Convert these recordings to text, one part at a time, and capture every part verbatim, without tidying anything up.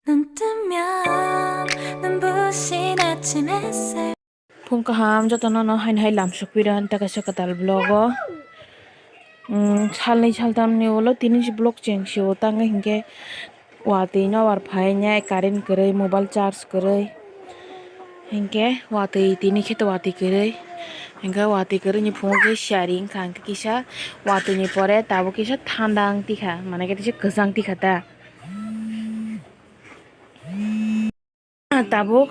눈 뜨면 눈부신 아침 햇살. Phung kaham jotono no haino hai lam sukphi rw ani ta kaisa kwtal vlog o. Umm, salnwi saltamni ulo tini si vlog cheng si o tangwi hinkhe watwi nobar phainai current kwrwi mobile charge kwrwi hinkhe watwi tini khe watwi kwrwi hinkhe watwi kwrwini phungo khe siyari wngkha hinkhe kisa watwini pore tabuk kisa thanda wng tikha mane khe kisa kwchang tikha ta. Tabuk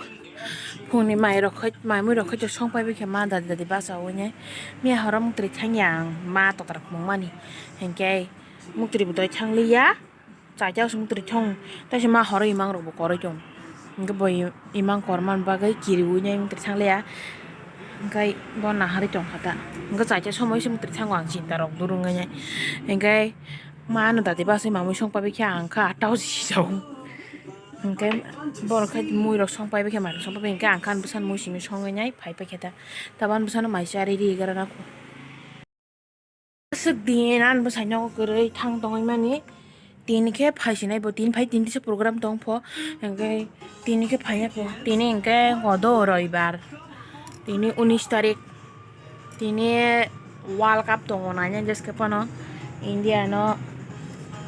phungni mai rok khai, mai mui rok khai song pai bikhe ma dadi dadi bachawi nai. Miya horo muktrwi thangya ang ma tokra khumukmani. Hinkhe muktrwi bo doi thangliya. Chaita se muktrwi thong. Taise ma horo imang rok bo koroi tong. Hinkhe bo imang kormani bagwi kiriwi nai muktrwi thangliya. Hinkhe bo naharwi tongkha ta. Hinkhe chaita somoi se muktrwi thango ang chinta rok durungwi nai. Hinkhe ma ano dadi bachawi mamui song pai bikhe ang kha atta o si jago. Hinkhe borok khe mui rok song pai bikhe mai rok song pai bikhe hinkhe ang khe ani bwsano mui simi songwi nai phai paikhe ta. Tabo ani bwsano mai charwi ri gara nang kho. Aswk din ani bwsai nogo kwrwi thang tongwi mani. Tini khe phai sinai bo tini phai tini kisa program tong pho. Hinkhe tini khe phai ya pho. Tini hinkhe hodo roibar. Tini unis tarik. Tini World Cup tongo naina jeske phano India no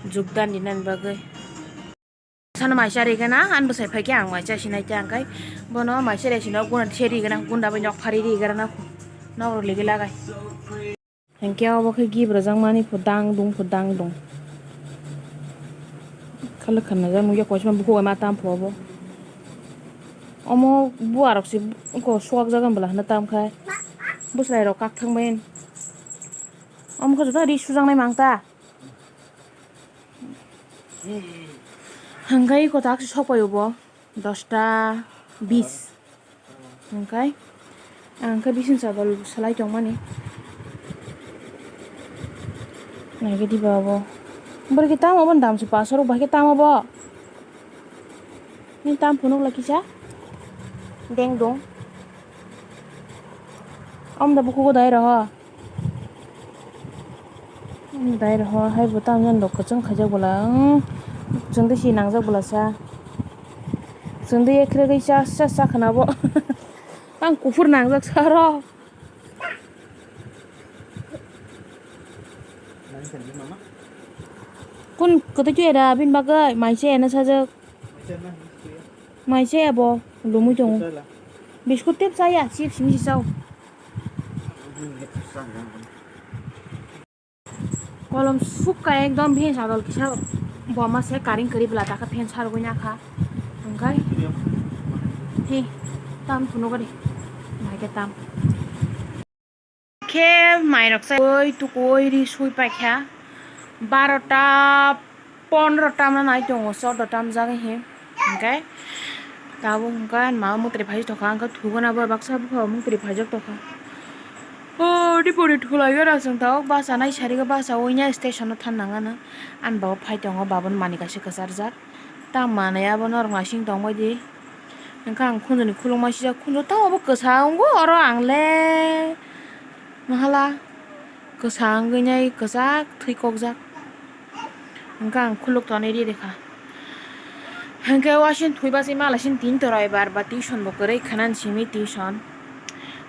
jogdan dinani bagwi. Sano mai cha rigana, ani bwsai phai khe ang mai cha sinai ta, hwnkhe bono mai cha ri sino guna se rigana, gunda bai nok phari rigana, nok rw ligi lagai. Hwnkhe obo khe gib rwjak mani pho dang dung pho dang dung. Khalwk kha nai jak nukya kochma bukhuk bai ma tam pho obo. Omo buwa rok se oko suwak jak bwla hwnwi tam khai. Bwslai rok kak thang bai. Omo khe joto ri sujaknai mang ta. Hwnkhe kotak se sok pai o bo dosta bis. Hwnkhe ang khe bising chadol salai tongmani. Naikhe diba obo. Borok khe tamo obo ni dam se paso rok bai khe tamo bo. Ni tam phunuk lai kisa. Deng dong. Om da bukugo dai roho. Dai roho hai bo tamo jan rok kwchwng khaijak bwla. Chwng de si nangjak bwla sa. Chwng de ekhre gwi cha cha cha khwna bo. Ang kuphur nangjak sa ro. Kun kwtwi twi da bini bagwi mai se ena sajak. Mai se abo lumui tongo. Biskut tep chaya, chips misi chao. Kolom sukka ekdom phen sadol kisa boma se karing kari bwla taka phen sarugwi nakha. Hwnkhe he tam phunukgo de. Naikhe tam. Khe mairok chaiwi tukui ri sui paikha barota pondro tamna nai tongo, chordo tamjak hi. Hwnkhe tabuk hwnkhe ani mama muktrwi phaijak tongkha, hwnkhe thugana bo baksa bwkha bo muktrwi phaijak tongkha. O dipori thulai gana chwng tabuk basa nai sarigo, basa uinya station o thanna nangano. Ani baba phai tongo, babani manwi kaisa kwcharjak. Ta manwi abo norok naising tongbaidi. Hwnkhe ang khunjoni khulukma sijak, khunju tamo bo kwsa wngo oro ang le. Mahala kwsa wngwi nai kwchak thwi kokjak. Hwnkhe ang khuluk tonwi ri rikha. Hwnkhe wasing thwi bachwi mala sini tin torai bar ba tuition bo kwrwi khwnani simi tuition.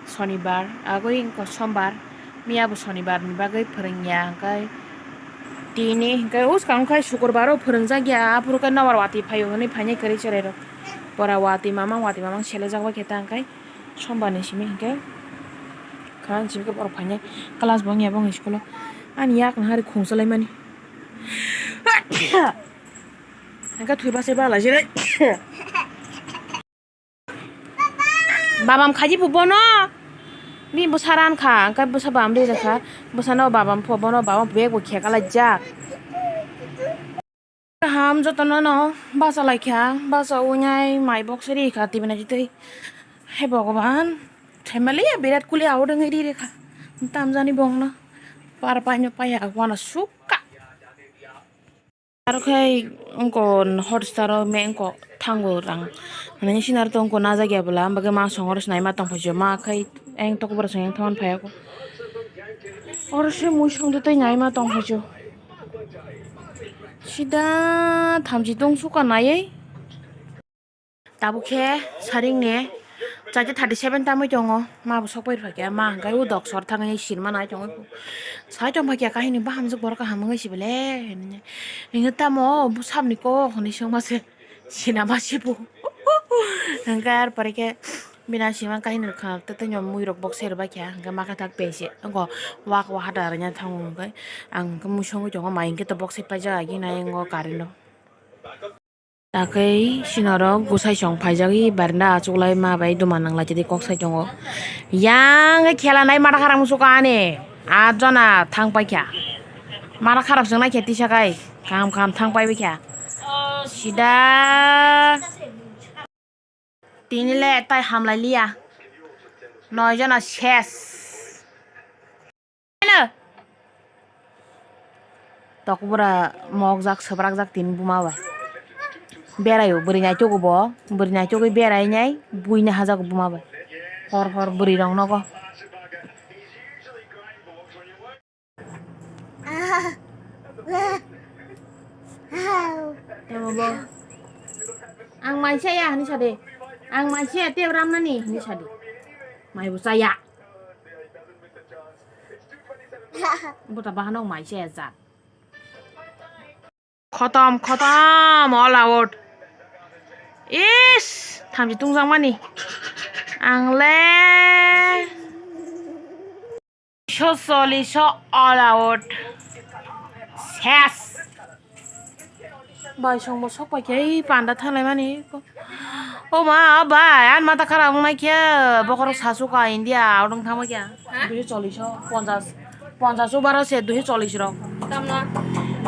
Sonibar, agoi wngkha sombar, miya bo sonibar ni bagwi phwrwngya, hwnkhe tini hwnkhe uskang khai sukurbar o phwrwngjak ya, aphuru khe nobar watwi phaio hwnwi phainai kwrwi cherai rok. Pora watwi mamang, watwi mamang selejak bai khe ta hwnkhe sombar ni simi hwnkhe khana simi khe borok phainai class bo wngya bo wngya school o ani yak nahari khungsa lai mani. Hwnkhe thwi bachai bala jilai. Babam khaji bo bono. Bini bwsa ran kha, hwnkhe bwsa bam ri rwkha. Bwsano babam pho bono, babam bag bo kheka laijak. Kaham jotono no bacha laikha, bacha uinai mai box ri kha tibinai twi. Hai Bhogoban, family ya birat kuli au dengwi ri rwkha. Tamjani bongno. Par paino paya wana sukha. Aro khai wngko Hotstar o me wngko thango rang. Nini sini aro to wngko najak ya bwla, hwnba khe ma songoro se naima tongphai sio, ma khai eng tokbora song yang thaman phai ako. Oro se mui songdo tei naima tongphai sio. Sida thamchi tong suka naiwi. Abo khe saring ni chaita thirty seven tamwi tongo. Ma bo sok pai phaikha, ma hwnkhe o dok sor thangwi sinma nai tongwi. Sai tong phaikha kahini bahamjwk borok kaham wngwi sibele hinwi. Hinwi tamo o bwsapni kok hinwi swngma se sinama se bo. Hwnkhe ar pore khe bini a sima kahini rok khna tei tei mui rok bok se rwbai kha hwnkhe ma khe tak pengse wngkha wak wahada rwina thango hwnkhe ang hwnkhe mui songwi tongo mai hwnkhe to bok se paijak agini ayang o current o. Takei sinorok bwsai song phaijagwi barenda achuklai ma bai duma nanglaijadi kok sai tongo. Yang khe khela nai mata kharang musuka ani. Atjona thang paikha. Mata kharap song naikhe tisa kai. Kaham kaham thang paibaikha. Sida. Tini le tai hamlai liya. Noi jona ses. Ano. Tokbura mokjak, swbrakjak tini buma bai. Beraio, bwrwi naitogo bo. Bwrwi naitogwi berai nai, buina hajago buma bai. Hor hor bwrwi rok nogo. Tamo bo. Ang mai saya hinwi sadi. Ang mai saya tei ramnani hinwi sadi. Mai bo chaya. Buta bahano mai saya jat. Khotom, khotom, all out. Is, thamchi tungjakmani. Ang le. Sho choliso all out. Ses. Bai songbo sok pai khe panda thanglaimani. O ma bai, an mata khara wng nai khe bokhorok sasu ka India out wng thangma khe. Ha? Duiso choliso, ponchas, ponchas over o se duiso cholis rok. Tamna?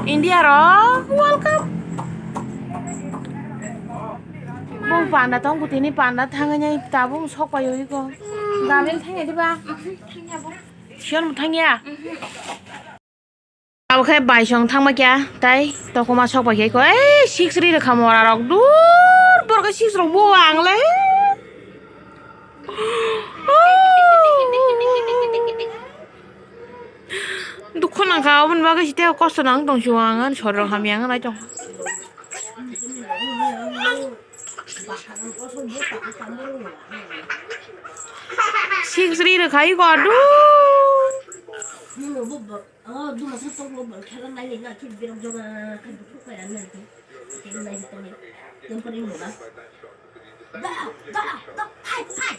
India rok World Cup. Bo panda tong kutini panda thangwi nai tabuk sok pai oi ko. Gabil thangya diba? Siyon thangya. Abo khe baisong thangma kya tai tokoma sok pai khe ko ei six ri rwkha mora rok dur bor khe six rok bo ang le. Dukhu nangkha oboni bagwi site kosto nang tong sio ang ani sori rok hamya ang nai tong. Six ri rwkha iko adu. Oh, duma sa tok lo bal khela nai na ki birok jona kha dukhu kaya na ki. Khela nai to ni. Temporary mo na. Da, da, da, phai, phai.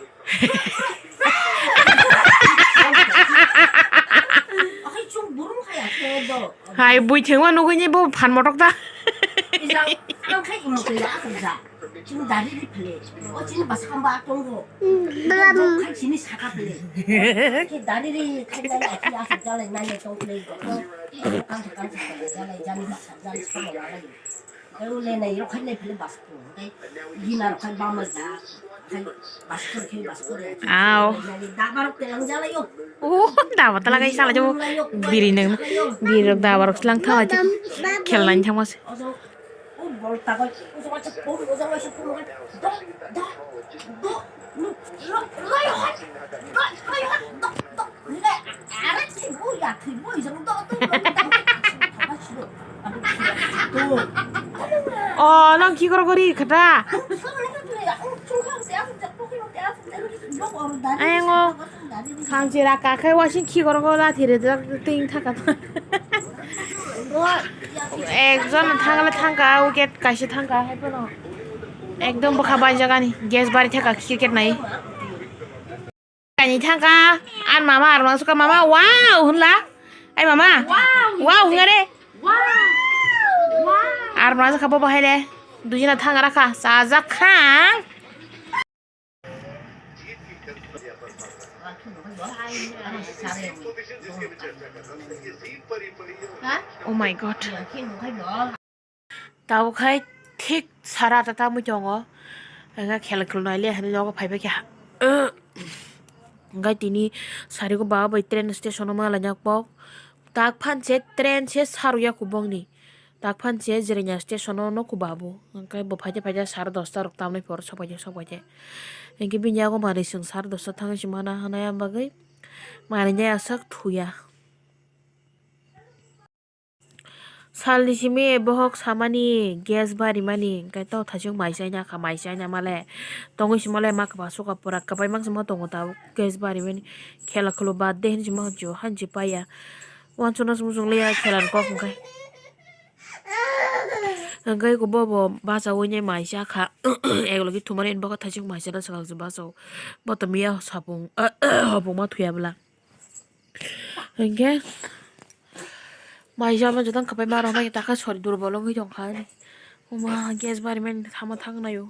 Akai chung burung kaya ko do. Hai bui thengma nugui ni bo phan motok ta. Ijang, ang khai imo kaya aku ja. Chini dari ri phle. O chini bwskang ba tongo. Bwskang. Khai chini saka phle. Ke dari ri khai nai aki asuk jalai nai tong phle. Kang kang jalai jani bwskang jalai sama jalai. Kai le nai ro khai nai phle bwskang. Kai gina ro khai bama ja. Kai bwskang khai bwskang. Au. Nai da barok telang jalai yo. Oh, da batala kai sala jo. Biri nang. Biri rok da barok selang thala jo. Khel nai thangma se. O bol tagoi, o jong acha pum, o jong acha pum, do, do, do, nu, ro, roi hot, do, roi hot, do, do, le, are thwi bo ya, thwi bo jong do, do, do, do, do, do. Oh, nang ki koro gori khata? Ayang o. Khangchira kakhai wasing khikorgo lathi rijak ting thaka. Ekjon thangla thangka, wicket kaisa thangka, hai phano ekdom bwkha baijak ani, gas bari thaka cricket nai. Kaini thangka, an mama ar mangsuka mama, wow hwnla. Ai mama, wow hwnga re. Ar mangsuka bo bahai le, dujina thanga rakha, sajak kha. Oh my God. Tabuk khai thik sara ta tamwi tongo. Hwnkhai khela khulnai le hinwi nogo phaibai kha. Hwnkhai tini sari ko baba bai train station o ma laina kok. Tak phan se train se saru ya kubong ni. Tak phan se Jirania station o no kuba bo. Hwnkhe bo phaide phaide sare dosta rok tamni phor sok phaide sok phaide. Hwnkhe bini yago manwi chwng sare dosta thangwi se mana hwnaya bagwi manwi aswk thuya. Salni simi bohok samani gas barimani, hwnkhe to thaichuk mai chaina kha, mai chaina male tongwi sima le ma kwbang suka pura kwbai mangsa ma tongo tabuk gas barimani, khela khwlwk bad de hinwi sima hwnjio, hanji paiya. Uansukna sumsuk liya khela ni kok hwnkhe. Hwnkhe eko bobo bachaui nai mai cha kha, eko logi thumani bohok thaichuk mai chana swkang se bachao. Bo to miya sapung, hopung ma thuya bwla. Hwnkhe mai jama jotong kwbai ma rok bai taka sori durbol wngwi tongkha ani. Oma gas barimani thama thangnaio.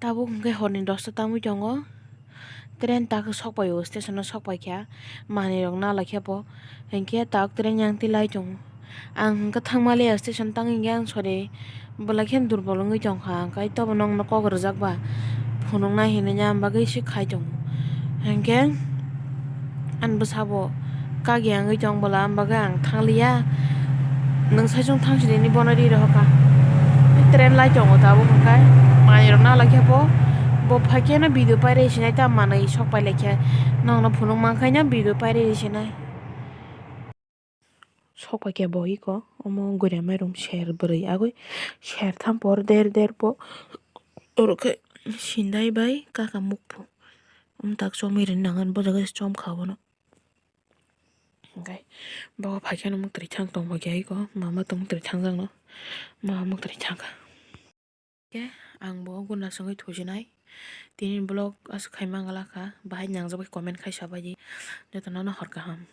Tabuk hwnkhe horni dosta tangwi tongo. Train tak sokpaio, station o sokpaikha. Manwi rok nalaikhe bo. Hinkhe tak train yang twi lai tongo. Ang hwnkhe thangmaliya station tangwi hwnkhe ang sori bwlai khe durbol wngwi tongkha, hwnkhe tobo nokno kok rwjak ba phunuknai hinwi ang bagwi se khai tongo. Hinkhe ani bwsabo kagi wngwi tong bwla, ang bagwi ang thangliya. Nwng saichung thang sidi hinwi bono ri rohorkha. Train lai tongo tabuk hwnkhe manwi rok nalaikhe bo, bo phaikhe no video pairwi sinai ta manwi sok pailaikhe, nokno phunuk mankhaino video pairwi sinai. Sok pai khe bo iko omo guriya mairum ser bwrwi agwi ser tham por der der po oro khe sindai bai kaka mukphu. Umtak chomwi rwna nang ani bo jaga se chom kha bono. Hwnkhe bo phaikhe no muktwi thang tong bai khe iko mama tong muktwi thang jak no mama muktwi thang kha. Khe ang bo guna songwi thusinai. Tini vlog aswk khai mangala kha, bahai nangjagwi comment khai sabaidi. Jotono no hor kaham.